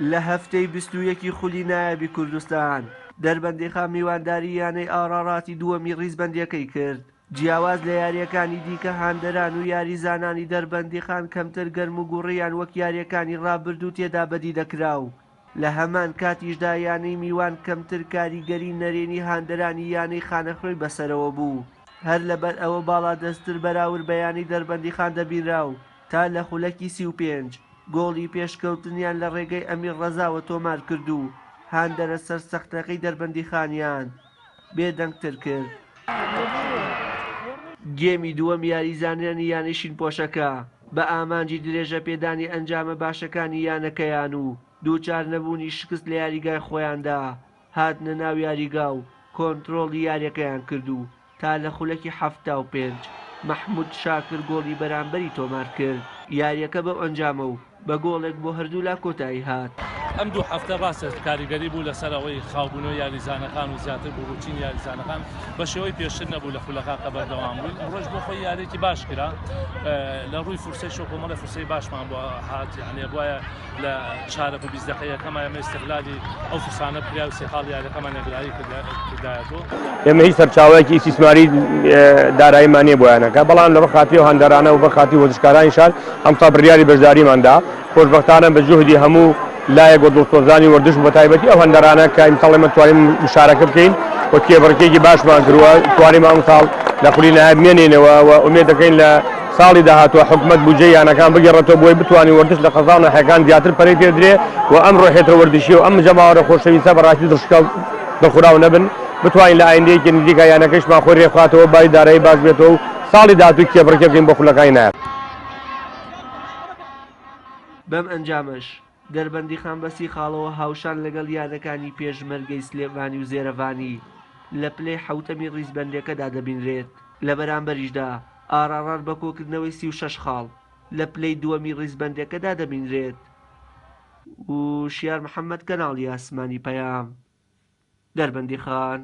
لە هەفتەی 21 ی خولی نایابی کوردستان، دەربەندیخان میوانداری یانەی ئاراراتی دووەمی ریزبەندییەکەی کرد. جیاواز لە یارییەکانی دیکە هاندەران و یاریزانانی دەربەندیخان کەمتر گەرموگوڕییان وەک یارییەکانی رابردوو تێدا بەدی دەکرا و لە هەمان کاتیشدا یانەی میوان کەمتر کاریگەری نەرێنی هاندەرانی یانەی خانەخوێی بەسەرەوە بوو، هەر لەبەر ئەوە باڵادەستتر بەراورد بە یانەی دەربەندیخان دەبینرا و تا لە خولەکی 35 گۆڵی پێشکەوتنیان لە ڕێگەی ئەمیر ڕەزاوە تۆمارکرد و هاندەرە سەرسەختەکەی دەربەندیخانیان بێدەنگتر کرد. گێمی دووەم یاریزانانی یانەی شینپۆشەکە بە ئامانجی درێژەپێدانی ئەنجامە باشەکانی یانەکەیان و دووچار نەبوونی شکست لە یاریگای خۆیاندا هاتنە ناو یاریگا و کۆنترۆڵی یاریەکەیان کرد و تا لە خولەکی 75 مەحمود شاکر گۆڵی بەرامبەری تۆمارکرد. یارییەکە بەو ئەنجامە و بە گۆڵێک بۆ هەردوولا کۆتایی هات. ئەم دوو هەفتە ڕاستە کاریگەری بوو لەسەر ئەوەی خاوبوونەوەی یاریزانەکان و زیاتر بوو ڕوتینی یاریزانەکان بە شێوەی پێشتر نەبوو لە خولەکان کە بەردەوام بووین. ئەمڕۆش بۆ خۆی یارییەکی باش کرا لە ڕووی فرسەی شۆ کۆمەڵە فرسەی باشمان بۆ هات، یعنی بواە لە چارەک و 20 دقیقە یەکەمە ئێمە ئیستغلالی ئەو فرسانە بکرا و سێ خاڵ یاریەکەمان یەکلایی کردایەتەوە. ئێمە هیچ سەرچاوەیەکی ئیستیسماری داراییمان نییە بۆ یانەکە، بەڵام لەبەر خاتری ئەو هاندەرانە و بە خاتری وەرزشکارانی شار ئەمساڵ بڕیاری بەشداریمان دا. خۆشبەختانە بە جوهدی هەموو لایەک و دڵسۆزانی وەرزش و بەتایبەتی ئەو هەندەرانە کە ئیمساڵ ئێمە توانیم مشارەکە بکەین و کێبڕکێکی باشمان کردووە، توانیم ئەمساڵ لە خولی نایاب بمێنینەوە و ئومێد دەکەین لە ساڵی داهاتووە حکومەت بودجەی یانەکان بگێڕێتەوە بۆی بتوانین وەرزش لە قەزا و ناحیەکان زیاتر پەرەی پێ بدرێ و ئەم ڕۆحیەتە وەرزشیە و ئەم جەماوەرە خۆشەویستە بەڕاستی دڵشکاو دڵخوراو نەبن، بتوانین لە ئایندەیەکی نزیکا یانەکەیشمان خۆی رێکبخاتەوە، باری دارایی باش بێتەوە و ساڵی داهاتوو کێبڕکێ بکەین بۆ خولەکانی نایاب. بەم ئەنجامەش دەربەندیخان بە 30 خاڵەوە هاوشان لەگەڵ یانەکانی پێشمەرگەی سلێمانی و زێرەڤانی لە پلەی حەوتەمی ڕیزبەندیەکەدا دەبینرێت، لە بەرامبەریشدا ئاراڕان بە کۆکردنەوەی 36 خاڵ لە پلەی دووەمی ڕیزبەندیەکەدا دەبینرێت. وشیار محەمەد کەناڵی ئاسمانی پەیام، دەربەندیخان.